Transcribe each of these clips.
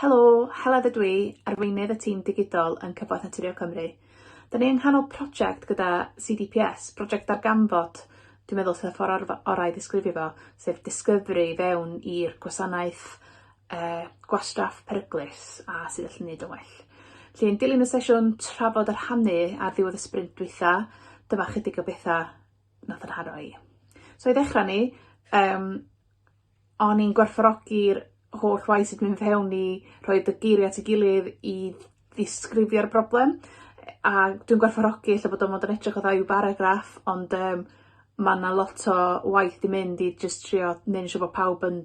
Helo, Heledd ydw i, arweinydd y tîm digidol yn Cyfoeth Naturiol Cymru. Da ni yng nghanol prosiect gyda CDPS, prosiect darganfod, dwi'n meddwl sydd y ffordd orf- orau i ddisgrifio fo, sef discovery fewn i'r gwasanaeth yy gwastraff peryglus a sut allwn ni neud o'n well. Felly yn dilyn y sesiwn trafod a rhannu ar ddiwedd y sbrint dwytha, dyma chydig o betha nath 'yn nharo i. So i ddechra ni, yym o'n i'n gwerthfawrogi'r holl waith sydd mynd fewn i rhoid y geirie at 'i gilydd i ddisgrifio'r broblem a dwi'n gwerthfawrogi ella bod o mond yn edrych fatha ryw baragraff ond yym ma' 'na lot o waith 'di mynd i jyst trio neud yn siŵr bo' pawb yn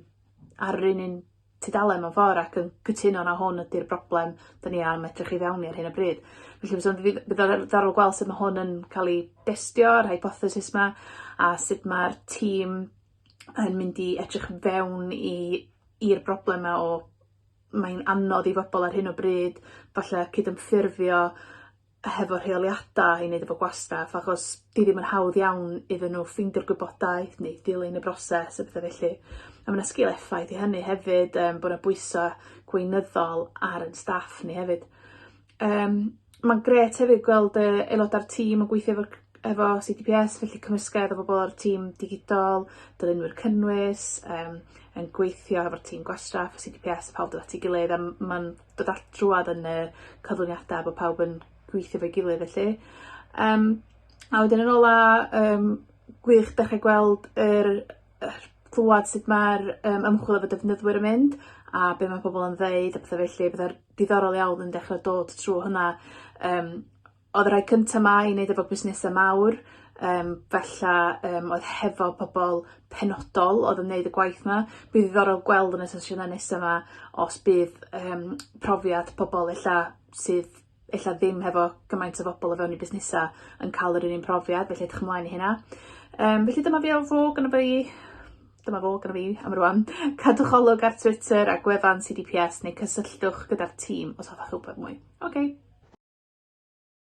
ar yr un un tudalen mewn ffor ac yn cytuno na hwn ydi'r broblem 'dyn ni am edrych i fewn i ar hyn o bryd. Felly fysa fydd fydd o ddiddorol gweld sut ma' hwn yn ca'l 'i destio yr hypothesis 'ma a sut ma'r tîm yn mynd i edrych fewn i i'r broblem 'ma o mae'n anodd i bobol ar hyn o bryd falle cydymffurfio hefo rheoliada i neud efo gwastraff achos 'di ddim yn hawdd iawn iddyn nhw ffeindio'r gwybodaeth neu dilyn y broses a petha felly. A ma' 'na sgil effaith i hynny hefyd yym bo' 'na bwysa' gweinyddol ar 'yn staff ni hefyd. Yym ma'n grêt hefyd gweld yy aeloda'r tîm yn gweithio efo efo See Dee Pee Ess felly cymysgedd o bobol o'r tîm digidol, dylunwyr cynnwys, yym yn gweithio efo'r tîm gwastraff, See Dee Pee Ess pawb dod at 'i gilydd a ma'n dod at trwad yn y cyflwyniada bo' pawb yn gweithio efo'i gilydd felly. Yym a wedyn yn ola yym gwych dechre gweld yr yr clwad sut ma'r yym ymchwil efo defnyddwyr yn mynd a be' ma' pobol yn ddeud a petha felly bydde'r diddorol iawn yn dechre dod trw hwnna yym O'dd y rhai cynta 'ma i neud efo busnesa mawr yym fella yym oedd hefo pobol penodol o'dd yn neud y gwaith 'ma. Bydd ddiddorol gweld yn y sesiyna nesa 'ma os bydd yym profiad pobol ella sydd ella ddim hefo gymaint o bobol o fewn 'u busnesa yn ca'l yr un un profiad felly edrych ymlaen i hynna. Yym felly dyma fi o fo gynno fi. Dyma fo gynno fi am rŵan. Cadwch olwg ar Twitter a gwefan See Dee Pee Ess neu cysylltwch gyda'r tîm os hoffech wbod mwy. Oce.